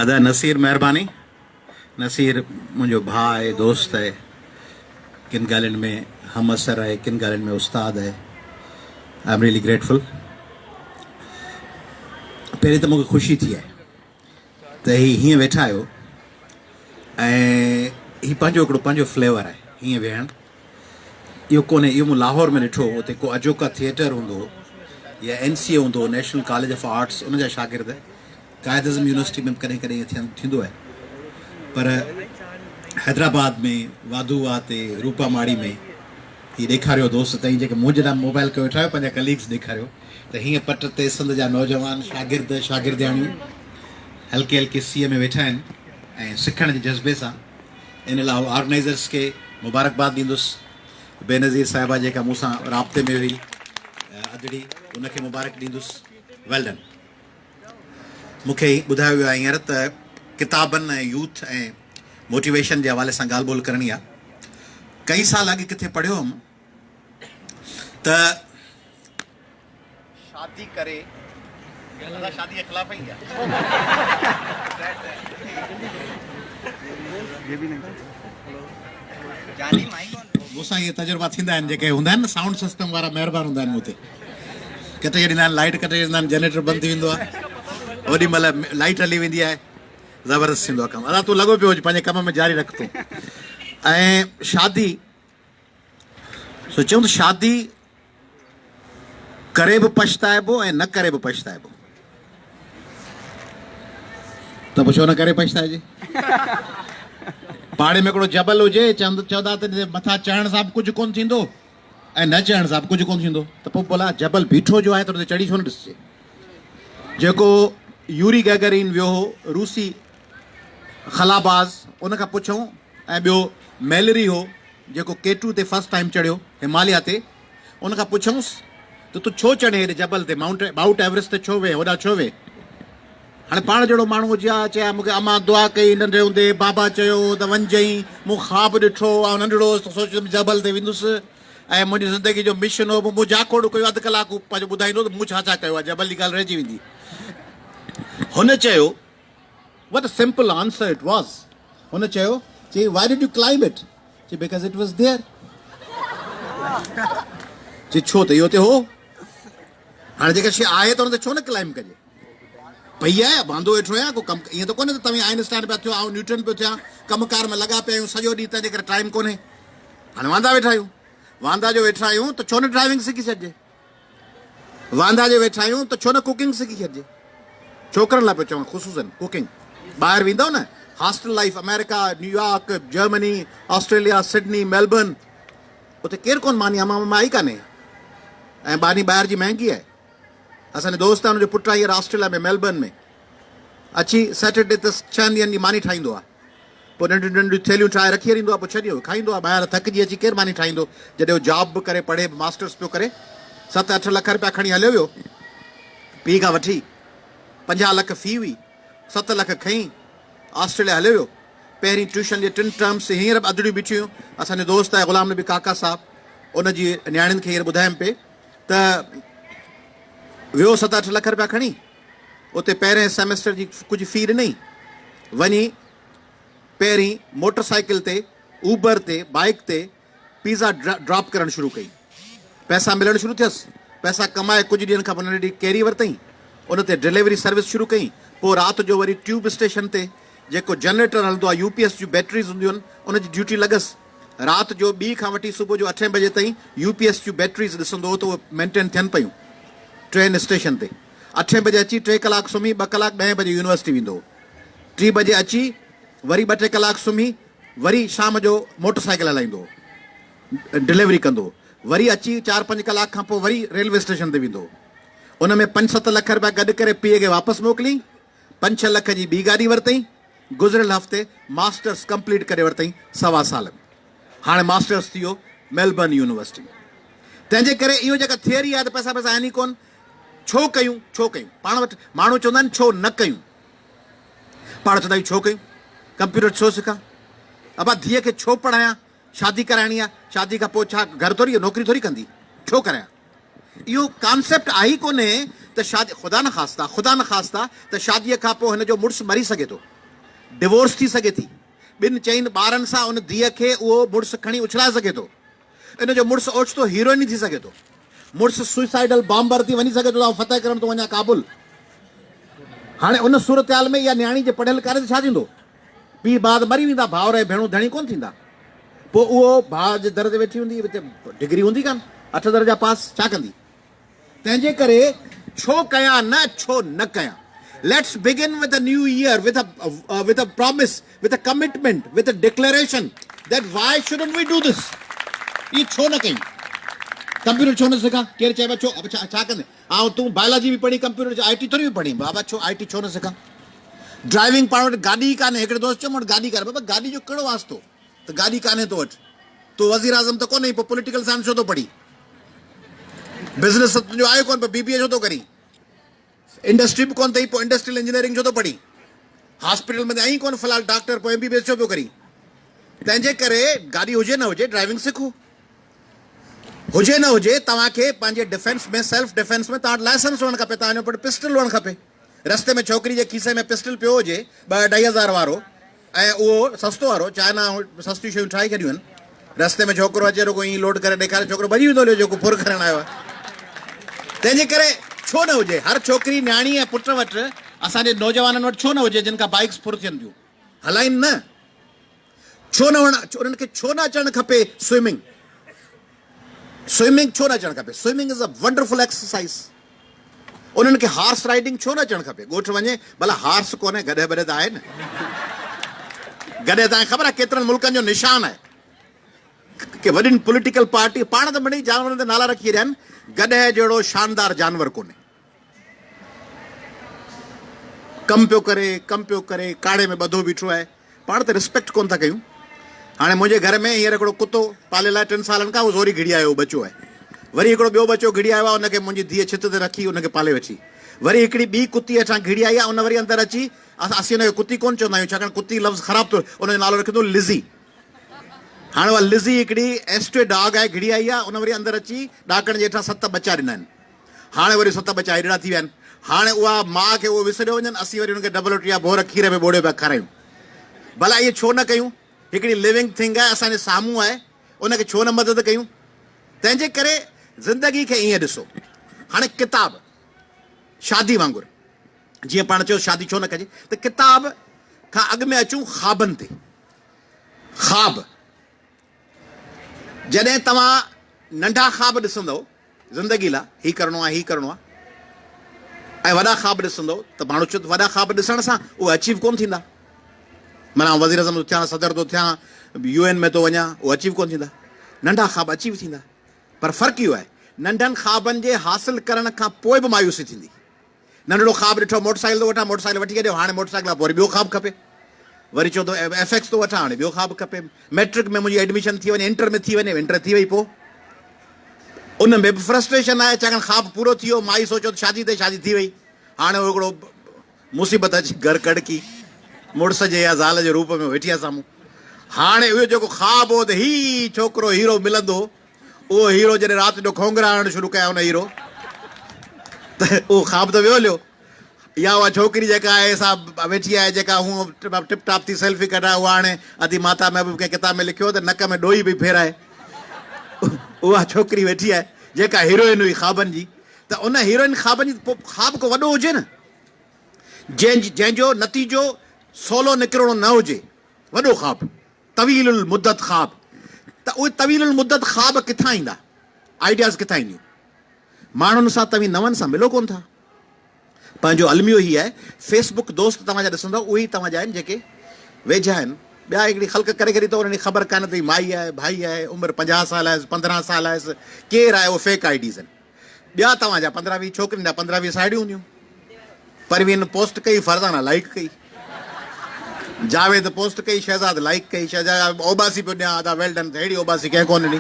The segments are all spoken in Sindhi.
ادا نصير مهرباني. نصير منهنجو ڀاء آهي، دوست آهي، ڪن ڳالهين ۾ هم عصر آهي، ڪن ڳالهين ۾ استاد آهي. I am really grateful. پهرين ته مون کي خوشي ٿي آهي ته هي هيئن ويٺا آهيو ۽ هي پنهنجو هڪڙو پنهنجو فليور آهي هيئن ويهڻ. اهو ڪونهي، اهو مون لاهور ۾ ڏٺو هو، اتي ڪو اجوڪا ٿيئٽر هوندو هو يا اين سي اي هوندو هو، نيشنل ڪاليج آف آرٽس، ان جا شاگرد قائد اعظم يونيورسٽي ۾ به ڪڏهن ڪڏهن ائين ٿيندو آهي پر حيدرآباد ۾ واڌو واهه تي روپا ماڙي ۾ هي ڏيکاريو دوست تئين جيڪي منهنجي ڏانهن موبائل ڪيو ويٺا آهيو پنهنجا ڪليگس ڏيکاريو ته هيئن پٽ تي سنڌ جا نوجوان شاگرد شاگردياڻيون هلڪي هلڪي سيء ۾ ويٺا آهن ۽ سکڻ جي جذبي سان ان لاء آئون آرگنائيزرس کي مبارڪباد ڏيندس. بينظير صاحبه جيڪا مون سان رابطي ۾ هئي ادڙي ان کي مبارڪ ڏيندس. Well done. مون کي ٻڌايو ويو آهي هينئر ته ڪتابن ۽ يوٿ ۽ موٽيويشن جي حوالي سان ڳالهه ٻولهه ڪرڻي آهي. ڪئي سال اڳ ڪٿي پڙهيو هوم ته. شادي ڪري ادا شادي جي خلاف آهين ڇا؟ مون سان اهي تجربا ٿيندا آهن جيڪي هوندا آهن نه سائونڊ سسٽم وارا مهربان هوندا آهن مون تي ڪٽي ڇڏيندا آهن لائٽ ڪٽي ڇڏيندا آهن جنريٽر بند ٿي ويندو آهي اوڏي مهل لائٽ هلي ويندي آهي زبردست ٿيندو آهي ڪم ادا تون لڳو پيو هج پنهنجي ڪم ۾ جاري رک تون ۽ شادي سو چيون ته شادي ڪري به پڇتائبو ۽ نه ڪري به پڇتائبو. ته پوء ڇو نه ڪري پڇتائجي؟ پاڙي ۾ هڪڙو جبل هجي، چوندا ته مٿان چڙهڻ سان به ڪجهه ڪونه ٿيندو ۽ نه چڙهڻ سان به ڪجهه ڪونه ٿيندو ته پوء ڀلا جبل بيٺو جو آهي ته ان تي چڙهي ڇو نه ڏسجي؟ جيڪو يوري گيگرين ويو هو روسي خلاباز ان کان پڇون ۽ ٻيو ميلري هو جيڪو ڪي ٽو تي فرسٽ ٽائيم چڙهيو هماليا تي ان کان پڇيائونس ته تون ڇو چڙهين هيڏي جبل تي مائونٽ مائوٽ ايورسٽ تي ڇو وئين هوڏانهن ڇو وئين هاڻي پاڻ جهڙو ماڻهو هجي ها چئي ها مون کي امان دعا ڪئي ننڍي هوندي بابا چيو ته وڃجئين مون خواب ڏٺو آئون ننڍڙو هوس ته سوچيم جبل تي ويندس ۽ منهنجي زندگي جو مشن هو مون جاکوڙ ڪيو اڌ ڪلاڪ هو پنهنجو ٻڌائيندو ته مون ڇا ڇا ڪيو آهي جبل جي ڳالهه رهجي ويندي هن چيو What a simple answer it was. هن چيو، چي Why did you climb it? چي Because it was there. چي ڇو ته اهو اتي هو. هاڻي جيڪا شيء آهي ته ان تي ڇو نه ڪلائمب ڪجي؟ پئي آهي، واندو ويٺو آهيان، ڪو ڪم ائين ته ڪونهي ته توهين آئنسٽائن پيا ٿيو، آئون نيوٽن پيو ٿيان، ڪم ڪار ۾ لڳا پيا آهيون سڄو ڏينهن، تنهنجي ڪري ٽائيم ڪونهي. هاڻي واندا ويٺا آهيون. واندا جو ويٺا آهيون ته ڇو نه ڊرائيونگ سکي ڇڏجي؟ واندا جي ويٺا آهيون ته ڇو نه ڪوڪنگ سکي ڇڏجي. ڇوڪرن لاء پيو چوان خصوصن ڪوڪنگ. ٻاهر ويندؤ نه hostel life America, New York, Germany, Australia, Sydney, Melbourne اتي ڪير ڪونه ماني امان ماما آئي ڪانهي ۽ ٻانهي ٻاهر جي مهنگي آهي. اسان جو دوست آهي ان جو پٽ آهي هينئر آسٽريليا ۾ ميلبرن ۾ اچي سيٽرڊي تي ڇهن ڏينهن جي ماني ٺاهيندو آهي. پوء ننڍيون ننڍيون ٿيلهيون ٺاهي رکي ڇڏيندو آهي، پوء ڇڏي اهو کائيندو آهي. ٻاهر ٿڪجي اچي ڪير ماني ٺاهيندو؟ جڏهن هو جاب به ڪري، پڙهي به، ماسٽرس پيو ڪري، ست اٺ لک رپيا کڻي هليو ويو. پيء کان وٺي 50 لک في هئي، 7 لک کنئي آسٽريليا هليو ويو. پهرين ٽيوشن جي ٽن ٽرمس هينئر به اڌڙيون بيٺيون هيون. اسان جو دوست آهي غلام نبي ڪاڪا صاحب، ان جي نياڻين کي هينئر ٻڌايم پئي ته ويو ست اٺ لک رپيا کڻي، اتي پهرئين سيمسٽر جي ڪجهه في ڏنئي، وڃي پهرين موٽر سائيڪل تي، اوبر تي، بائيڪ تي پيزا ڊراپ ڪرڻ شروع ڪئي. پئسا ملڻ شروع ٿيس. پئسا ڪمائي ڪجهه ڏينهن کان پوء ننڍڙي ڪيري ورتئين. ان تي ڊليوري سروس شروع ڪئي. پوء رات جو وري ٽيوب اسٽيشن تي جيڪو جنريٽر هلندو آهي، يو پي ايس جون بيٽريز هونديون آهن، ان جي ڊيوٽي لڳس. رات جو ٻي کان وٺي صبح جو اٺين بجي تائين يو پي ايس جون بيٽريز ڏسندو هو ته اهي مينٽين ٿين پيون ٽرين اسٽيشن تي. اٺين بجي اچي ٽي ڪلاڪ سمهي ٻه ڪلاڪ ڏهين بجي يونيورسٽي ويندو هو. ٽي بجي اچي وري ٻه ٽي ڪلاڪ سمهي وري شام جو موٽر سائيڪل هلائيندو هو، ڊليوري ڪندو هو. وري اچي چار پنج ڪلاڪ کان پوء وري ريلوي اسٽيشن تي ويندو هو. ان ۾ پنج ست لک رپيا گڏ ڪري پيء کي واپس موڪليائين. پنج ڇهه لک جي ٻي گاڏي ورتائين. گذريل هفتي ماسٽرس ڪمپليٽ ڪري ورتائين سوا سال ۾. هاڻي ماسٽرس ٿي ويو ميلبرن يونيورسٽي ۾. تنهن جي ڪري اهو جيڪا ٿيوري آهي ته پئسا پئسا آهن ئي ڪونه، ڇو ڪيون، ڇو ڪيون؟ پاڻ وٽ ماڻهو چوندا آهن ڇو نه ڪيون؟ پاڻ چوندا آهيون ڇو ڪيون؟ ڪمپيوٽر ڇو سکان؟ ابا ڌيء کي ڇو پڙهايان؟ شادي ڪرائڻي آهي، شادي کان پوء ڇا گهر ٿوري نوڪري ٿوري ڪندي، ڇو ڪرايان؟ اهو ڪانسيپٽ آهي ئي ڪونهي ته شادي خدا نخواسته خدا نخواسته ته شاديء کان پوء هن جو مڙس مري سگهي ٿو، ڊوورس ٿي سگهي ٿي، ٻن چئن ٻارن سان ان ڌيء کي اهو مڙس کڻي اڇلائي سگهي ٿو، ان جو مڙس اوچتو هيروئني ٿي سگهي ٿو، مڙس سوئسائيڊل بامبر ٿي وڃي سگهي ٿو ته آئون فتح ڪرڻ ٿو وڃان ڪابل. هاڻي ان صورتحال ۾ اها نياڻي جي پڙهيل ڪانهي ته ڇا ٿيندو؟ پيء ماء ته مري ويندا، ڀائر ۽ ڀيڻون ڌڻي ڪونه ٿيندا. پوء اهو ڀاء جي در تي ويٺي هوندي، اتي ڊگري هوندي ڪانه، اٺ درجا پاس، ڇا ڪندي؟ تنهن جي ڪري ڇو ڪيان نه ڇو نه ڪيان. Let's begin with a new year with a with a promise with a commitment with a declaration that why shouldn't we do this. اهي ڇو نه ڪيون؟ ڪمپيوٽر ڇو نه سکان؟ ڪير چئي ڇو ڇا ڇا ڪندين؟ آئون تون بائلاجي به پڙهين ڪمپيوٽر آء ٽي ٿوري به پڙهين بابا ڇو آء ٽي ڇو نه سکان؟ ڊرائيونگ پاڻ وٽ گاڏي ئي ڪانهي هڪڙي دوست چيو مون وٽ گاڏي ڪانهي بابا گاڏي جو ڪهڙو واسطو ته گاڏي ڪانهي تو وٽ تون وزيراعظم ته ڪونهين پوء پوليٽيڪل سائنس ڇو ٿو پڙهين بزنس ته تنهنجو آهي ڪونه پوء بي بي اي ڇو ٿو ڪرين انڊسٽري به ڪونه اٿئي پوء انڊسٽريل انجنيئرنگ ڇو ٿو پڙهين هاسپيٽل ۾ ته آهين ڪونه في الحال ڊاڪٽر پوء ايم بي بي ايس ڇو پيو ڪرين تنهن جي ڪري گاڏي هجي نه هجي ڊرائيونگ سکو هجي نه هجي توهان کي پنهنجي ڊفينس ۾ سيلف ڊفينس ۾ توهان وٽ لائسنس هئڻ کپي توهان جو وٽ پسٽل هئڻ کپي رستي ۾ ڇوڪري جي کيسي ۾ پسٽل پيو هجي ٻه اڍائي هزار وارو ۽ اهو سستو وارو چائنا سستيون شيون ٺاهي ڇڏيون آهن رستي ۾ ڇوڪرو اچي رڳو ائين لوڊ ڪري ڏيکاري ڇوڪرو ڀڄي ويندو هليو جيڪو ڦر ڪرڻ آيو آهي تنهن جي ڪري ڇو نه هجي هر ڇوڪري نياڻي ۽ پٽ وٽ اسان جي نوجوانن وٽ ڇو نه هجي جن کان بائيڪس ڦر ٿين ٿيون هلائين نه ڇو نه انهن کي ڇو نه اچڻ کپي سوئمنگ سوئمنگ ڇو نه اچڻ کپي swimming is a wonderful exercise انهن کي هارس رائيڊنگ ڇو نه اچڻ کپي ڳوٺ وڃي ڀلا هارس ڪونهي گڏهه بڏهه ته آهي نه گڏهه تان خبر آهي ڪيترن ملڪن جو نشان آهي ڪي وڏين پوليٽيڪل پارٽي پاڻ ته مڙئي جانورن تي نالا رکي ڇڏيا آهن گڏهه جهڙو شاندار جانور ڪونهي ڪم پيو ڪري ڪم پيو ڪري ڪاڙهي ۾ ٻڌو بيٺو آهي پاڻ ته ريسپيڪٽ ڪونه ٿا ڪيون. هاڻي منهنجي گهر ۾ هينئر هڪڙو ڪتو پاليل آهي ٽن سالن کان اهو زوري گهڙي آيو هو ٻچو آهي. وري هڪڙو ٻيو ٻچو گهڙي آيو آهي ان کي منهنجي ڌيء ڇت تي رکي ان کي پالي ويٺي. وري هڪڙي ٻي ڪتي هيٺان گهڙي آئي آهي ان وري اندر اچي اسين ان کي ڪتي ڪونه چوندا آهيون ڇاڪاڻ ڪتي لفظ خراب ٿو ان جو نالو رکيو اٿئون لزي. هاڻي اها لزي هڪڙي ايسٽري ڊاگ آهي گهڙي آئي آهي ان وري اندر اچي ڏاڪڻ جي هيٺان ست ٻچا ڏنا آهن. هاڻي وري ست ٻچا هيڏڙا ٿي ويا آهن. هاڻي اها ماء کي اهو وسريو وڃن، اسين وري انهن کي ڊبل روٽي يا ڀور کير ۾ ٻوڙيو پيا کارايون. ڀلا ائين ڇو نه ڪيون؟ هڪڙي لوينگ ٿنگ آهي، اسان جي سامهون آهي، ان کي ڇو نه مدد ڪيون؟ تنهن جي ڪري زندگي کي ائين ڏسو. هاڻي ڪتاب شادي وانگر، جيئن پاڻ چيو شادي ڇو نه ڪجي، ته ڪتاب کان اڳ ۾ اچون خوابن تي. خواب. جڏهن توهان ننڍا خواب ڏسندؤ زندگي لا هي ڪرڻو آهي هي ڪرڻو آهي ۽ وڏا خواب ڏسندؤ ته ماڻهو چوي ته وڏا خواب ڏسڻ سان اهي اچيو ڪونه ٿيندا معنيٰ آئون وزير اعظم ٿو ٿيان صدر ٿو ٿيان يو اين ۾ ٿو وڃان اهي اچيو ڪونه ٿيندا ننڍا خواب اچيو ٿيندا پر فرق اهو آهي ننڍن خوابن جي حاصل ڪرڻ کان پوء به مايوسي ٿيندي ننڍڙو خواب ڏٺو موٽر سائيڪل ٿو وٺان موٽر سائيڪل وٺي ڇڏيو هاڻي موٽر سائيڪل کان پوء وري ٻيو خواب کپي وري چئو ٿو ايف ايڪس ٿو وٺان هاڻي ٻيو خواب کپي ميٽرڪ ۾ منهنجي ايڊميشن ٿي وڃي انٽر ۾ ٿي وڃي انٽر ٿي وئي پوء ان ۾ به فرسٽريشن آهي ڇاڪاڻ خواب پورو ٿي ويو مائي سوچيو ته شادي تي شادي ٿي وئي هاڻي هو هڪڙو مصيبت اچي گهر ڪڙڪي مڙس جي يا زال جي روپ ۾ ويٺي آهي سامهون هاڻي اهو جيڪو خواب هو ته هي ڇوڪرو هيرو ملندو اهو هيرو جڏهن رات جو کونگهرا هڻڻ شروع ڪيا ان هيرو ته اهو خواب ته ويو هليو يا اها ڇوڪري جيڪا آهي سا ويٺي آهي جيڪا هونء ٽپ ٽاپ ٿي سيلفي ڪڍرائي اها هاڻي ادي ماتا محبوب ڪنهن ڪتاب ۾ لکيو ته نڪ ۾ ڏوئي پئي ڦيرائي اها ڇوڪري ويٺي آهي جيڪا هيروئن هئي خوابن جي ته ان هيروئن خوابن جي پوء خواب ڪو وڏو هجي نه جنهن جو نتيجو سولو نڪرڻو نه هجي وڏو خواب طويل المدت خواب ته اهي طويل المدت خواب ڪٿان ايندا؟ آئيڊياز ڪٿان اينديون؟ ماڻهن سان توهين نون سان ملو ڪونه ٿا. پنهنجو الميو هي آهي فيس بڪ دوست توهان جا ڏسندؤ اهي ئي توهان جا آهن جيڪي ويجها آهن. ٻيا هڪڙي خلق ڪري ڇڏي اٿو انهن کي خبر ڪانه ته هي مائي آهي ڀائي آهي عمر 50 سال آهيس 15 سال آهيس ڪير آهي اهو فيڪ I Ds آهن. ٻيا توهان جا 15 20 ڇوڪرين جا 15 20 ساهيڙيون هونديون. پروين پوسٽ ڪئي فرزانه لائيڪ ڪئي. جاويد پوسٽ ڪئي شهزاد لائيڪ ڪئي. شهزاد اوٻاسي پيو ڏيان ادا ويل ڊن ههڙي اوٻاسي ڪنهن ڪونه ڏني.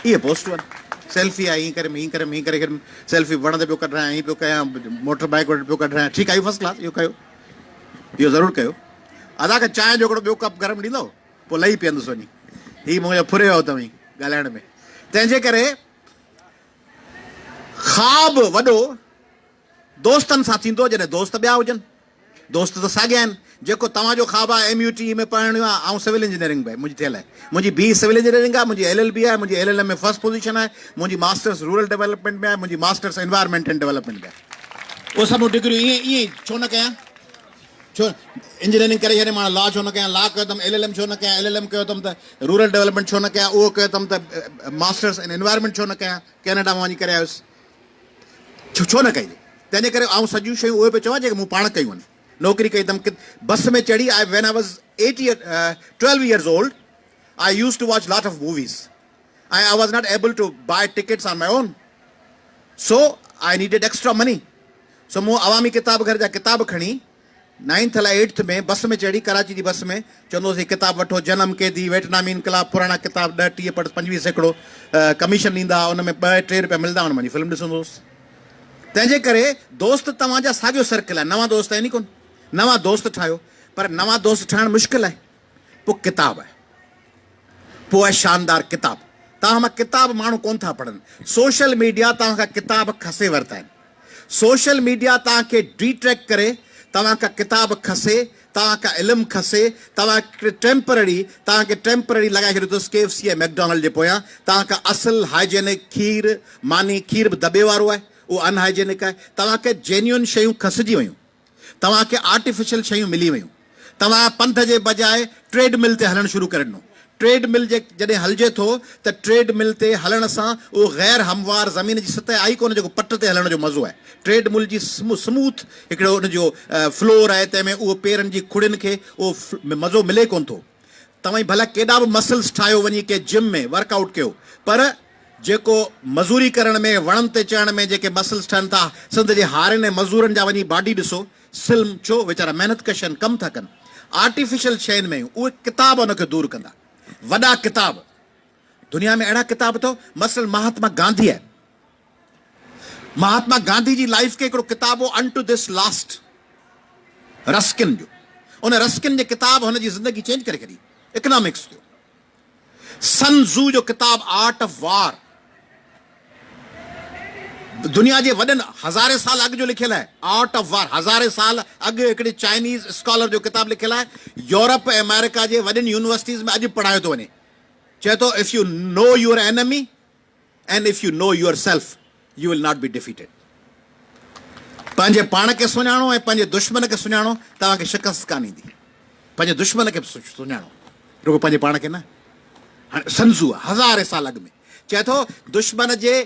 اهي پوسٽون آهن. سيلفي آهي هين ڪريم هين ڪريم هين ڪري ڪريم سيلفي وڻ تي پيو ڪڍرايان هين پيو ڪيان موٽر بائيڪ وٽ پيو ڪڍرايان ٺيڪ آهي فرسٽ ڪلاس اهو ڪيو اهو ضرور ڪيو ادا کي چانهه جو هڪڙو ٻيو ڪپ گرم ڏيندو پوء لهي پيندس وڃي هي منهنجو ڦري ويو توهين ڳالهائڻ ۾ تنهن جي ڪري خواب وڏو دوستن سان ٿيندو جڏهن دوست ٻيا هجن. دوست ته ساڳيا آهن. جيڪو توهان جو خواب آهي ايم يو ٽي اي ۾ پڙهڻ جو آهي، آئون سول انجنيئرنگ به منهنجي ٿيل آهي. منهنجي بي اي سول انجنيئرنگ آهي، منهنجي ايل ايل بي آهي، منهنجي L L M ۾ first position آهي، منهنجي ماسٽرس رورل ڊولپمينٽ ۾ آهي، منهنجي ماسٽرس انوائرمينٽ اينڊ ڊولپمينٽ ۾ آهي. اهي سڀ ڊگريون ائين ائين ڇو نه ڪيان؟ ڇو انجنيئرنگ ڪري ڇڏي مان لا ڇو نه ڪيان؟ لا ڪيو اٿم ايل ايل ايم ڇو نه ڪيان؟ ايل ايل ايم ڪيو اٿم ته رورل ڊولپمينٽ ڇو نه ڪيان؟ اهو ڪيو اٿم ته ماسٽرس ان انوائرمينٽ ڇو نه ڪيان؟ ڪينيڊا مان وڃي ڪري آيس. ڇو ڇو نه ڪئي؟ تنهن جي ڪري آئون سڄيون شيون اهي پيو چوان جيڪي مون پاڻ ڪيون آهن. نوڪري ڪئي اٿم، بس ۾ چڙهي I when I was eight year 12 years old I use to watch lot of movies ۽ I was not able to buy tickets on my own so I needed extra money so مون عوامي ڪتاب گهر جا ڪتاب کڻي نائنٿ الاء ايٽٿ ۾ بس ۾ چڙهي ڪراچي جي بس ۾ چوندو هوس هي ڪتاب وٺو جنم قيدي ويٽنامي انقلاب پراڻا ڪتاب ڏهه ٽيهه پڙ 25% ڪميشن ڏيندا هئا ان ۾ ٻه ٽي روپيا ملدا هئا ان مان فلم ڏسندو هوس تنهن جي ڪري دوست توهان جا ساڳيو سرڪل آهي نوان دوست آهن ئي ڪون نوان دوست ٺاهيو پر نوان دوست ٺاهڻ مشڪل آهي پوء ڪتاب آهي پوء آهي شاندار ڪتاب توهان مان ڪتاب ماڻهو ڪون ٿا پڙهن سوشل ميڊيا توهان کان ڪتاب کسي ورتا آهن سوشل ميڊيا توهان کي ڊي ٽريڪ ڪري توهان کان ڪتاب کسي توهان کان علم کسي توهان کي ٽيمپرري توهان کي ٽيمپرري لڳائي ڇڏيو اٿس ڪي ايف سي ۽ ميڪڊونلڊ جي پويان توهان کان اصل هائجينڪ کير ماني کير به دٻي وارو آهي اهو ان هائجينڪ آهي توهان کي جينيون شيون کسجي ويون توهان کي آرٽيفيشل شيون ملي ويون. توهان پنڌ جي بجاء ٽريڊ مل تي هلڻ شروع ڪري ڏنو. ٽريڊ مل جي جڏهن هلجي ٿو ته ٽريڊ مل تي هلڻ سان اهو غير هموار زمين جي سطح آئي ڪونه جيڪو پٽ تي هلڻ جو مزو آهي. ٽريڊ مل جي سموٿ هڪڙو ان جو فلور آهي تنهن ۾ اهو پيرن جي کڙين کي اهو مزو ملي ڪونه ٿو. توهين ڀلا ڪيڏا به مسلز ٺاهيو وڃي ڪنهن جم ۾ ورڪ آئوٽ ڪيو پر جيڪو مزوري ڪرڻ ۾ وڻن تي چڙهڻ ۾ جيڪي مسلز ٺهن ٿا سنڌ جي هارين ۽ مزورن جا وڃي باڊي ڏسو سلم ڇو ويچارا محنت ڪش آهن ڪم ٿا ڪن آرٽيفيشل شين ۾ اهي ڪتاب ان کي دور ڪندا وڏا ڪتاب دنيا ۾ اهڙا ڪتاب اٿو مثلا مهاتما گانڌي آهي مهاتما گانڌي جي لائيف کي هڪڙو ڪتاب هو ان ٽو this last Ruskin جو ان رسڪن جي ڪتاب هن جي زندگي چينج ڪري ڇڏي اڪنامڪس جو سن زو جو ڪتاب آرٽ آف وار دنيا جي وڏن هزارين سال اڳ جو لکيل آهي آرٽ آف وار هزارين سال اڳ هڪڙي چائنيز اسڪالر جو ڪتاب لکيل آهي يورپ ۽ آمريڪا جي وڏين يونيورسٽيز ۾ اڄ پڙهايو ٿو وڃي چئي ٿو if you know your enemy and if you know yourself you will not be defeated پنهنجي پاڻ کي سڃاڻو ۽ پنهنجي دشمن کي سڃاڻو توهان کي شڪست ڪانه ايندي پنهنجي دشمن کي به سڃاڻو رڳو پنهنجي پاڻ کي نه هاڻي سنزو هزارين سال اڳ ۾ چئي ٿو دشمن جي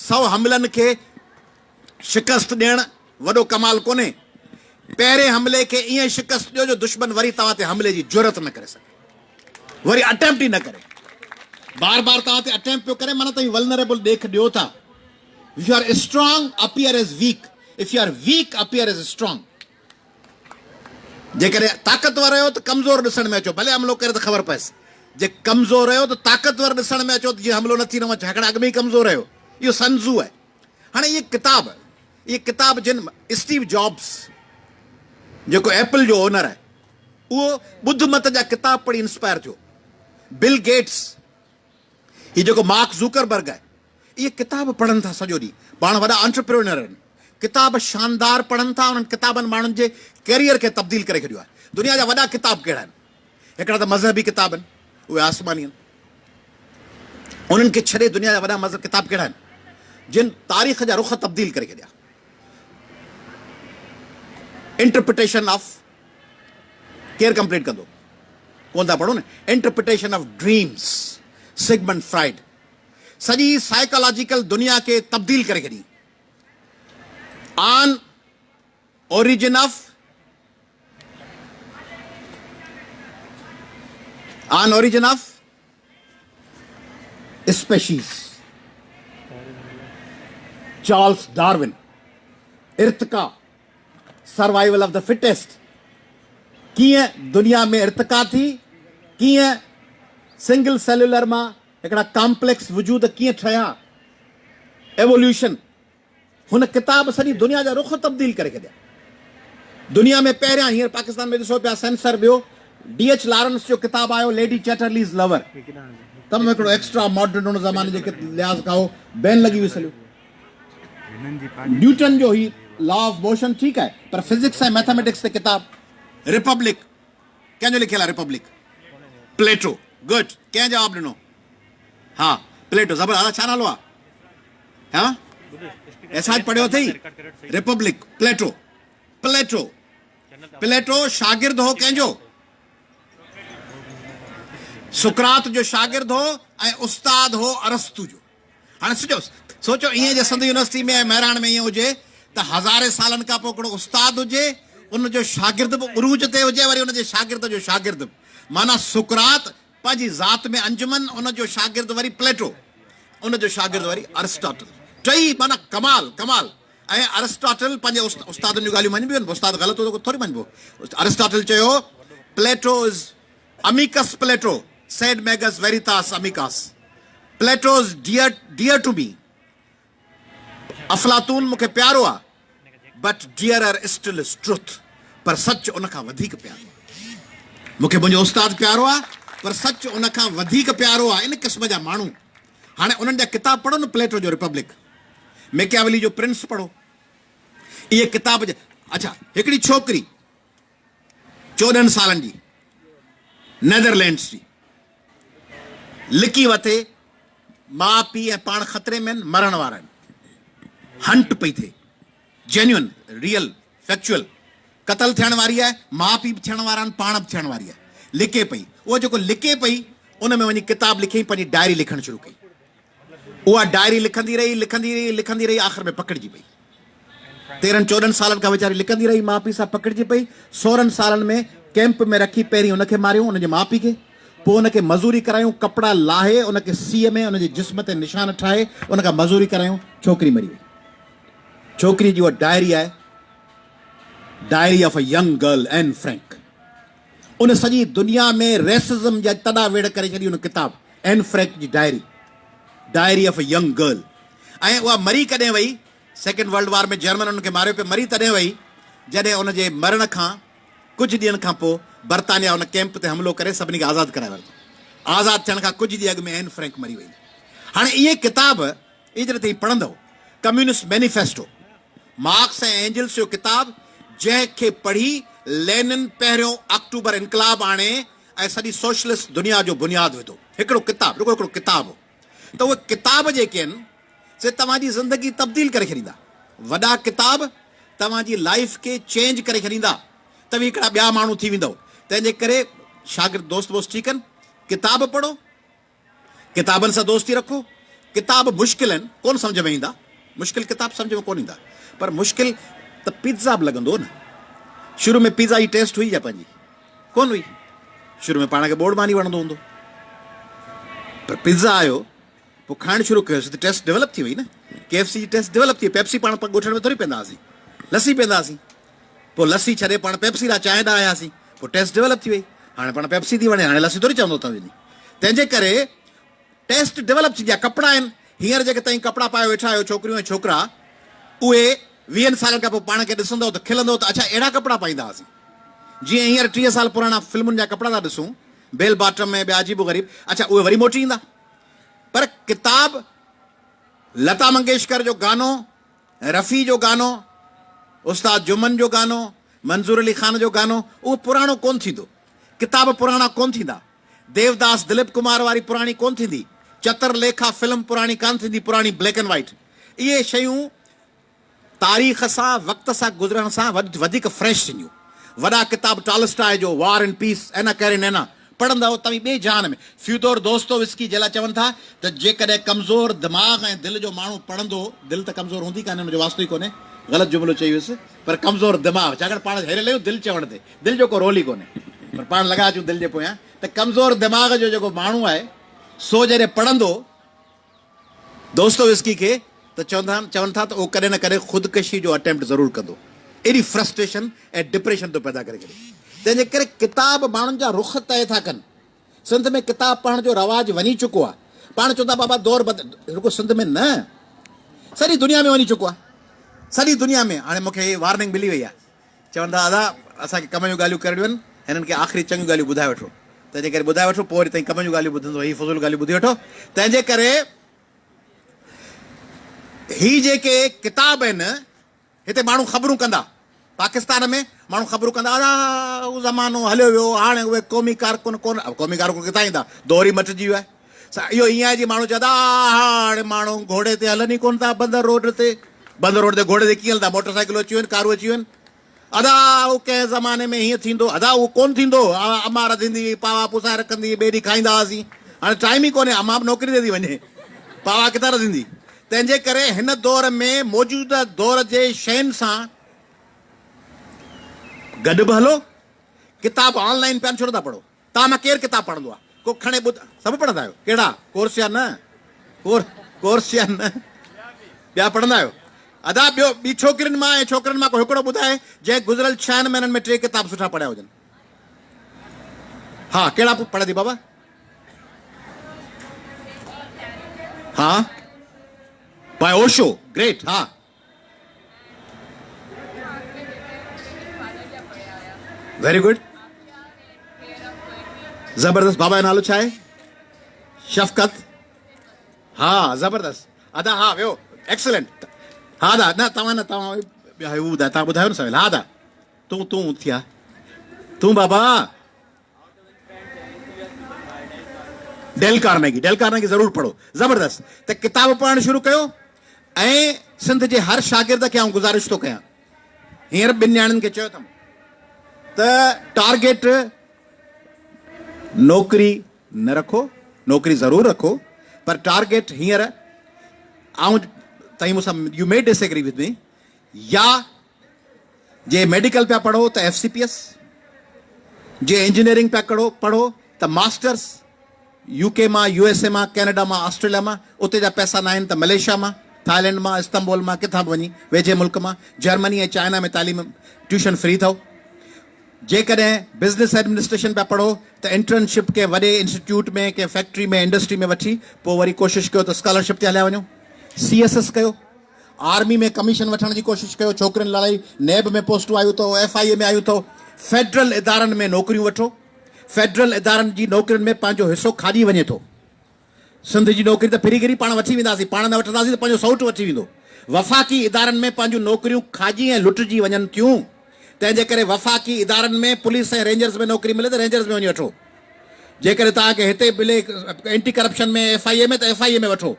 100 حملن کي شڪست ڏيڻ وڏو ڪمال ڪونهي پهرين حملي کي ائين شڪست ڏيو جو دشمن وري توهان تي حملي جي جرئت نه ڪري سگهي وري اٽيمپٽ ئي نه ڪري بار بار توهان تي اٽيمپٽ پيو ڪري معنيٰ توهين ولنريبل ڏيک ڏيو ٿا if you are strong appear as weak if you are weak appear as strong جيڪڏهن طاقتور آهيو ته ڪمزور ڏسڻ ۾ اچو ڀلي حملو ڪري ته خبر پئس جي ڪمزور آهيو ته طاقتور ڏسڻ ۾ اچو ته جيئن حملو نه ٿي نه وڃي ڇاڪاڻ اڳ ۾ ئي ڪمزور آهيو اهو سنزو آهي هاڻي اهي ڪتاب اهي ڪتاب جن اسٽيو جابس جيڪو ايپل جو اونر آهي اهو ٻڌ مت جا ڪتاب پڙهي انسپائر ٿيو. بل گيٽس، هي جيڪو مارڪ زوڪربرگ آهي، اهي ڪتاب پڙهن ٿا سڄو ڏينهن. پاڻ وڏا انٽرپرينر آهن. ڪتاب شاندار پڙهن ٿا، انهن ڪتابن ماڻهن جي ڪيريئر کي تبديل ڪري ڇڏيو آهي. دنيا جا وڏا ڪتاب ڪهڙا آهن؟ هڪڙا ته مذهبي ڪتاب آهن، اهي آسماني آهن. انهن کي ڇڏي دنيا جا وڏا مذهب ڪتاب ڪهڙا آهن؟ جن تاريخ جا رخ تبديل ڪري ڇڏيا. انٽرپريٽيشن آف ڪير ڪمپليٽ ڪندو؟ ڪون ٿا پڙهو نه؟ Interpretation of dreams Sigmund Freud سڄي سائيڪالاجيڪل دنيا کي تبديل ڪري ڇڏي. On origin of on origin of species Charles Darwin ارتقا سروائيول آف the fittest, ڪيئن دنيا ۾ ارتقا ٿي، ڪيئن سنگل سيلولر مان هڪڙا ڪامپليڪس وجود ڪيئن ٺهيا، ايووليوشن، هن ڪتاب سڄي دنيا جا رخ تبديل ڪري ڇڏيا. دنيا ۾ پهريان هينئر پاڪستان ۾ ڏسو پيا سينسر ٻيو ڊي ايڇ لارنس جو ڪتاب آيو ليڊي چيٽرليز لور تمام هڪڙو ايڪسٽرا ماڊرن ان زماني جي لحاظ کان هو بين لڳي ويس هليو. نيوٽن جو هي لا آف موشن ٺيڪ آهي پر فزڪس ۽ ميٿاميٽڪس تي ڪتاب ريپبلڪ ڪنهن جو لکيل آهي ريپبلڪ؟ پليٽو. گڊ. ڪنهن جواب ڏنو؟ ها پليٽو. زبردست. ادا ڇا نالو آهي؟ ها احساس پڙهيو اٿئي ريپبلڪ پليٽو. پليٽو پليٽو شاگرد هو ڪنهن جو؟ سقراط جو شاگرد هو ۽ استاد هو ارسطو جو. هاڻي سوچو سوچو ائين جي سنڌ يونيورسٽي ۾ ۽ مهراڻ ۾ ائين هجي ته هزارين سالن کان پوء هڪڙو استاد هجي ان جو شاگرد به عروج تي هجي وري ان جي شاگرد جو شاگرد به معنيٰ سقراط پنهنجي ذات ۾ انجمن ان جو شاگرد وري پليٽو ان جو شاگرد وري ارسٽاٽل ٽئي معنيٰ ڪمال ڪمال ۽ ارسٽاٽل پنهنجي استادن جون ڳالهيون مڃبيون آهن استاد غلط هو ته ٿوري مڃبو ارسٽاٽل چيو Plato is amicus Plato sed magis veritatis amicus Plato is dear dear to me افلاطون مون کي پيارو آ but dearer still is truth پر سچ ان کان وڌيڪ پيارو آ مون کي منهنجو استاد پيارو آ پر سچ ان کان وڌيڪ پيارو آ ان قسم جا ماڻهو هاڻي انهن جا ڪتاب پڙهو نه پليٽو جو ريپبلڪ ميڪياولي جو پرنس پڙهو اهي ڪتاب اڇا هڪڙي ڇوڪري 14 سالن جي نيدرلينڊس جي لڪي وتي ماء پيء ۽ پاڻ خطري ۾ آهن مرڻ وارا آهن هنٽ پئي ٿئي جينيون ريئل فيڪچوئل قتل ٿيڻ واري آهي ماء پيء به ٿيڻ وارا آهن پاڻ به ٿيڻ واري آهي لڪي پئي اهو جيڪو لڪي پئي ان ۾ وڃي ڪتاب لکيائين پنهنجي ڊائري لکڻ شروع ڪئي اها ڊائري لکندي رهي لکندي رهي لکندي رهي آخر ۾ پڪڙجي پئي. تيرهن چوڏهن سالن کان ويچاري لڪندي رهي ماء پيء سان پڪڙجي پئي. سورهن سالن ۾ ڪئمپ ۾ رکي پهرين ان کي ماريون ان جي ماء پيء کي پوء ان کي مزوري ڪرايون ڪپڙا لاهي ان کي سيء ۾ ان جي جسم تي نشان ٺاهي ان کان مزوري ڪرايون ڇوڪري مري وئي. ڇوڪري جي اها ڊائري آهي diary of a young girl Anne Frank. ان سڄي دنيا ۾ ريسزم جا تڏا ويڙهه ڪري ڇڏي ان ڪتاب اين فرينڪ جي diary diary of a young girl ۽ اها مري ڪڏهن وئي سيڪنڊ ورلڊ وار ۾ جرمن ان کي ماريو پيو مري تڏهن وئي جڏهن ان جي مرڻ کان ڪجهه ڏينهن کان پوء برطانيا ان ڪيمپ تي حملو ڪري سڀني کي آزاد ڪرائي ورتو آزاد ٿيڻ کان ڪجهه ڏينهن اڳ ۾ اين فرينڪ مري وئي هاڻي اهي ڪتاب اهي جڏهن توهين پڙهندؤ ڪميونسٽ مينيفيسٽو مارڪس ۽ اينجلس جو ڪتاب جنهن کي پڙهي لينن پهريون آڪٽوبر انقلاب آڻي ۽ سڄي سوشلسٽ دنيا جو بنياد وڌو. هڪڙو ڪتاب، رڳو هڪڙو ڪتاب هو. ته اهي ڪتاب جيڪي آهن سي توهان جي زندگي تبديل ڪري ڇڏيندا. وڏا ڪتاب توهان جي لائيف کي چينج ڪري ڇڏيندا. توهين هڪڙا ٻيا ماڻهو ٿي ويندؤ. تنهن جي ڪري شاگرد دوست ووست ٺيڪ آهن. ڪتاب پڙهو. ڪتابن سان دوستي رکو. ڪتاب مشڪل آهن، ڪونه سمجهه ۾ ايندا. مشڪل ڪتاب سمجهه ۾ ڪونه ايندا. پر مشڪل ته پيتزا به لڳندو هو نه. شروع ۾ پيتزا جي ٽيسٽ هئي يا پنهنجي؟ ڪونه هئي. شروع ۾ پاڻ کي ٻوڙ ماني وڻندو هوندو. پر پيتزا آيو، پوء کائڻ شروع ڪيوسين ته ٽيسٽ ڊولپ ٿي وئي نه. ڪي ايف سي جي ٽيسٽ ڊولپ ٿي وئي. پيپسي پاڻ ڳوٺن ۾ ٿوري پيئندا هئاسين. لسي پيئندا هئاسين. پوء لسي ڇڏي پاڻ پيپسي ڏانهن چانهه ڏانهن آياسين. پوء ٽيسٽ ڊولپ ٿي وئي. هاڻي پاڻ پيپسي ٿي وڻي، هاڻي لسي ٿوري چوندو اٿم وڃي. تنهن جي ڪري ٽيسٽ ڊولپ ٿيندي آهي. ڪپڙا آهن، هينئر جيڪي توهين ڪپڙا پايو ويٺا آهيو ڇوڪريون ۽ ڇوڪرا، اهي ويهن سالن کان پوء پاڻ کي ڏسندؤ ته کلندؤ ته اڇا اهڙا ڪپڙا پائيندا هئاسين. جيئن هينئر 30 سال پراڻا فلمن جا ڪپڙا ٿا ڏسون، بيل باٽم ۽ ٻيا عجيب و غريب، اڇا اهي وري موٽي ايندا. پر ڪتاب، لتا منگيشڪر جو گانو، رفيع جو گانو، استاد جمن جو گانو، منظور علي خان جو گانو اهو پراڻو ڪونه ٿيندو. ڪتاب پراڻا ڪونه ٿيندا. ديوداس دليپ ڪمار واري پراڻي ڪونه ٿيندي. چتر ليکا فلم پراڻي ڪانه ٿيندي پراڻي بليڪ اينڊ وائيٽ. اهي شيون تاريخ سان وقت سان گذرڻ سان وڌيڪ فريش ٿينديون. وڏا ڪتاب ٽالسٽاء جو وار اينڊ پيس، اينا ڪيرينينا، پڙهندؤ توهين ٻئي جهان ۾. فيودور دوستووسڪي جي لاء چون ٿا ته جيڪڏهن ڪمزور دماغ ۽ دل جو ماڻهو پڙهندو، دل ته ڪمزور هوندي ڪانهي ان جو واسطو ئي ڪونهي، غلط جملو چئي ويس، پر ڪمزور دماغ، ڇاڪاڻ پاڻ هيريل آهيون دل چوڻ تي، دل جو ڪو رول ئي ڪونهي، پر پاڻ لڳا اچون دل جي پويان، ته ڪمزور دماغ جو جيڪو ماڻهو آهي سو جڏهن پڙهندو دوستووسڪي کي ته چون ٿا ته اهو ڪڏهن نه ڪڏهن خودڪشي جو اٽيمپٽ ضرور ڪندو. ايڏي فرسٽريشن ۽ ڊپريشن ٿو پيدا ڪري ڇڏي. تنهن جي ڪري ڪتاب ماڻهن جا رخ طئي ٿا ڪن. سنڌ ۾ ڪتاب پڙهڻ جو رواج وڃي چڪو آهي. پاڻ چون ٿا بابا دور بدل رڳو سنڌ ۾ نه سڄي دنيا ۾ وڃي چڪو آهي. سڄي دنيا ۾ هاڻي مون کي هي وارننگ ملي وئي آهي. چون ٿا ادا اسان کي ڪم جون ڳالهيون ڪرڻيون آهن هنن کي آخري چڱيون ڳالهيون ٻڌائي وٺو تنهن جي ڪري ٻڌائي وٺو پوء وري تئين ڪم جون ڳالهيون ٻڌندو هي فضول ڳالهيون ٻڌي وٺو تنهن جي ڪري هي جيڪي ڪتاب آهن هتي ماڻهو خبرون ڪندا. پاڪستان ۾ ماڻهو خبرون ڪندا ادا اهو زمانو هليو ويو هاڻي اهي قومي ڪارڪن ڪونه قومي ڪارڪن ڪٿان ايندا دور ئي مٽجي ويو آهي اهو ائين آهي جي ماڻهو چوندا هاڻي ماڻهو گهوڙي تي هلن ئي ڪونه ٿا بندر روڊ تي بندر روڊ تي گهوڙي تي ڪيئن هلندا موٽر سائيڪلون اچي ويون آهن ڪارون اچي ويون آهن ادا اهو ڪنهن زماني ۾ هيئن ٿيندو ادا اهو ڪونه ٿيندو امان رڌيندي هئي پاوا پسائي رکندي هئي ٻئي ڏينهن کائيندا هئاسين هاڻي ٽائيم ئي ڪونهي امان به نوڪري تي ٿي وڃي پاوا ڪٿان رڌيندي تنهن جي ڪري هن دور ۾ موجوده دور جي شين سان گڏ به هلو. ڪتاب آن لائين پيا ڇو نٿا پڙهو؟ توهان مان ڪير ڪتاب پڙهندو آهي؟ ڪو کڻي ٻڌ سڀ پڙهندا آهيو؟ ڪهڙا؟ ڪورس يا نه؟ ڪورس يا نه؟ ٻيا پڙهندا آهيو؟ ادا ٻيو ٻي ڇوڪرين مان ۽ ڇوڪرن مان ڪو هڪڙو ٻڌائي جنهن گذريل ڇهن مهينن ۾ ٽي ڪتاب سٺا پڙهيا هجن. ها ڪهڙا پڙهندي بابا؟ ها باء اوشو گريٽ ها ويري گڊ زبردست بابا جو نالو ڇا آهي شفقت ها زبردست ادا ها ويو ايڪسلنٽ ها ادا نه توهان نه توهان ٻيا هو ٻڌايو توهان ٻڌايو نه سويل ها ادا تون تون ٿيا تون بابا ڊيل ڪارنيگي ڊيل ڪارنيگي ضرور پڙهو زبردست ته ڪتاب پڙهڻ شروع ڪيو ۽ سنڌ جي هر شاگرد کي آئون گذارش ٿو ڪيان هينئر ٻن نياڻين کي چيو اٿم ته ٽارگيٽ نوڪري نه رکو نوڪري ضرور رکو پر ٽارگيٽ هينئر آئون تائين مون سان you may disagree with me يا جي ميڊيڪل پيا پڙهو ته ايف سي پي ايس، جي انجنيئرنگ پيا ڪڙهو پڙهو ته ماسٽرس، يو ڪي مان، يو ايس اي مان، ڪينيڊا مان، آسٽريليا مان، اتي جا پئسا ناهن ته ملائيشيا مان، ٿائلينڊ مان، استنبول مان، ڪٿان به وڃي ويجهي ملڪ مان، جرمني ۽ چائنا ۾ تعليم ٽيوشن فري اٿو. جيڪڏهن بزنس ايڊمنسٽريشن پيا پڙهو ته انٽرنشپ ڪنهن وڏي انسٽيٽيوٽ ۾ ڪنهن فيڪٽري ۾ انڊسٽري ۾ وٺي پوء وري ڪوشش ڪيو ته اسڪالرشپ تي هليا وڃو. سي ايس ايس ڪيو. آرمي ۾ ڪميشن وٺڻ جي ڪوشش ڪيو، ڇوڪرين لڙائي، نيب ۾ پوسٽون آيون اٿو، ايف I اي ۾ آيون اٿو، فيڊرل ادارن ۾ نوڪريون وٺو، فيڊرل ادارن جي نوڪرين ۾ پنهنجو حصو کاڄي وڃي ٿو، سنڌ جي نوڪري ته ڦري گهري پاڻ وٺي وينداسين، پاڻ نه وٺنداسين ته پنهنجو سئوٽ وٺي ويندو، وفاقي ادارن ۾ پنهنجون نوڪريون کاڄي ۽ لٽجي وڃن ٿيون، تنهن جي ڪري وفاقي ادارن ۾ پوليس ۽ رينجرز ۾ نوڪري ملي ته رينجرز ۾ وڃي وٺو، جيڪڏهن توهان کي هتي ملي اينٽي ڪرپشن ۾ ايف I اي ۾ ته ايف I اي ۾ وٺو.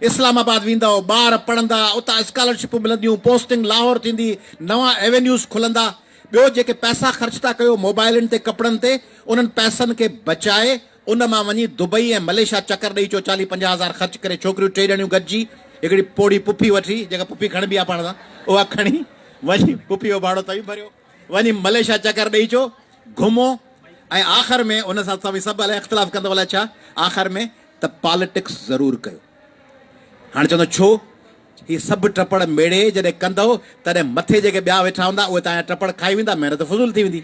اسلام آباد ويندؤ، ٻار پڙهندا، اتان اسڪالرشپون ملنديون، پوسٽنگ لاهور ٿيندي، نوان ايونيوز کلندا. ٻيو جيڪي پئسا خرچ ٿا ڪيو موبائلن تي ڪپڙن تي، انهن پئسن کي بچائي ان مان وڃي دبئي ۽ ملائيشيا چڪر ڏئي اچو چاليهه 50 هزار خرچ ڪري ڇوڪريون ٽي ڄڻيون گڏجي هڪڙي پوڙهي پڦي وٺي جيڪا پڦي کڻبي آهي پاڻ سان اها کڻي وڃي پڦي جو ڀاڙو توهين ڀريو وڃي ملائيشيا چڪر ڏئي اچو گهمو ۽ آخر ۾ ان سان توهين سڀ الائي اختلاف ڪندؤ الائي ڇا آخر ۾ ته پاليٽڪس ضرور ڪيو. هاڻي چوندو ڇو؟ هي سڀ ٽپڙ ميڙي جڏهن ڪندؤ تڏهن مٿي جيڪي ٻيا ويٺا هوندا اهي توهان جا ٽپڙ کائي ويندا محنت فضول ٿي ويندي.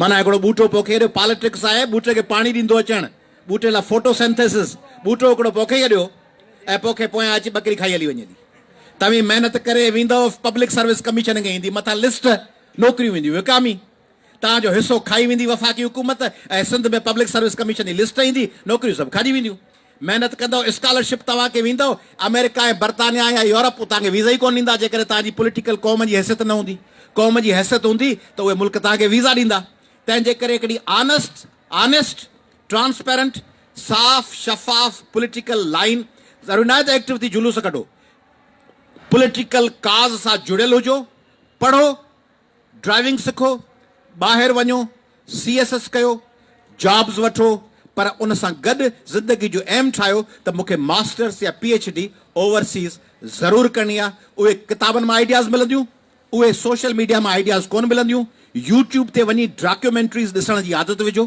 معنيٰ هڪڙو ٻوٽو پوکي ڇڏيو پاليٽڪس آهي ٻوٽي کي پاڻي ڏيندو اچڻ ٻوٽي لاء فوٽو سينٿيسز ٻوٽو هڪڙو پوکي ڇڏيو ۽ پوکي پويان اچي ٻڪري کائي هلي وڃي ٿي. توهين محنت ڪري ويندؤ پبلڪ سروس ڪميشن کي ايندي مٿان لسٽ نوڪريون وينديون وڪامي. توهان جو حصو کائي ويندي وفاقي حڪومت ۽ سنڌ ۾ پبلڪ سروس ڪميشن جي لسٽ ايندي نوڪريون سڀ کاڄي وينديون محنت ڪندؤ اسڪالرشپ توهان کي ويندؤ آمريڪا ۽ برطانيا يا يورپ توهان کي ويزا ئي ڪونه ڏيندا جيڪڏهن توهان جي پوليٽيڪل قوم جي حيثيت نه هوندي قوم جي حيثيت هوندي ته اهي ملڪ توهان کي ويزا ڏيندا تنهن جي ڪري هڪڙي آنسٽ آنسٽ ٽرانسپيرنٽ صاف شفاف پوليٽيڪل لائين ضروري ناهي ته ايڪٽو ٿي جلوس ڪڍو پوليٽيڪل ڪاز سان جڙيل هجو پڙهو ڊرائيونگ سکو، ٻاهر وڃو، سي ايس ايس ڪيو، جابز وٺو پر ان سان گڏ زندگي جو ايم ٺاهيو ته مون کي ماسٽرس يا پي ايڇ ڊي اوورسيز ضرور ڪرڻي آهي، اهي ڪتابن مان آئيڊياز ملنديون، اهي سوشل ميڊيا مان آئيڊياز ڪونه ملنديون، يوٽيوب تي وڃي ڊاڪيومينٽريز ڏسڻ جي عادت وجهو،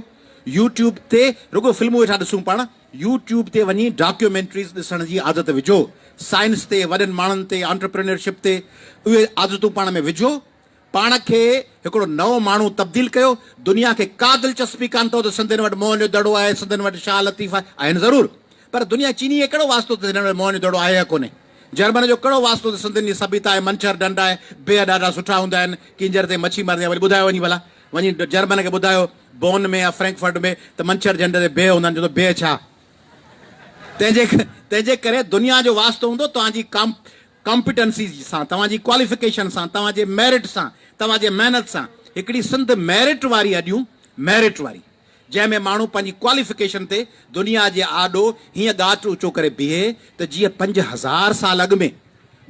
يوٽيوب تي رڳو فلمون ويٺا ڏسون پاڻ، يوٽيوب تي وڃي ڊاڪيومينٽريز ڏسڻ جي عادت وجهو، سائنس تي، وڏن ماڻهن تي، انٽرپرينيورشپ تي اهي عادتون پاڻ ۾ وجهو، پاڻ کي هڪڙو نئون ماڻهو تبديل ڪيو، دنيا کي ڪا دلچسپي ڪانه اٿو ته سنڌين وٽ موهن جو دڙو آهي، سنڌين وٽ شاهه لطيف آهي، آهن ضرور پر دنيا چيني کي ڪهڙو واسطو ته هنن وٽ موهن جو دڙو آهي يا ڪونهي، جرمن جو ڪهڙو واسطو ته سنڌين جي سڀيتا آهي، منڇر ڍنڍ آهي، بيهه ڏاڍا سٺا هوندا آهن، ڪينجهر تي مڇي مرندي آهي، وري ٻڌايو وڃي ڀلا وڃي جرمن کي ٻڌايو بون ۾ يا فرينڪفرٽ ۾ ته منڇر جهنڊ تي بيهه هوندا آهن، چوندو بيهه ڇا؟ تنهن جي ڪري دنيا جو واسطو هوندو توهان جي ڪام. ڪامپيٽنسي سان، توهان جي ڪواليفڪيشن سان، توهان جي ميرٽ سان، توهان جي محنت سان هڪڙي سنڌ ميرٽ واري اڏيون، ميرٽ واري، جنهن ۾ ماڻهو پنهنجي ڪواليفڪيشن تي دنيا جي آڏو هيئن ڳاٽ اوچو ڪري بيهي ته جيئن 5000 سال اڳ ۾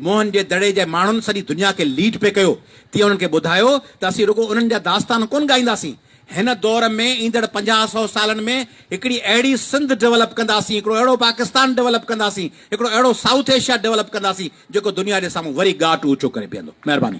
موهن جي دڙي جي ماڻهن سڄي دنيا کي ليڊ پئي ڪيو تيئن انهن کي ٻڌايو ته اسين رڳو انهن جا داستان ڪونه ڳائينداسين هن دور ۾ ايندڙ 50 سئو سالن ۾ هڪڙي اهڙي سنڌ ڊولپ ڪنداسين، هڪڙو اهڙو پاڪستان ڊولپ ڪنداسين، هڪڙو اهڙو سائوٿ ايشيا ڊولپ ڪنداسين جيڪو دنيا جي سامهون وري ڳاٽ اوچو ڪري بيهندو. مهرباني.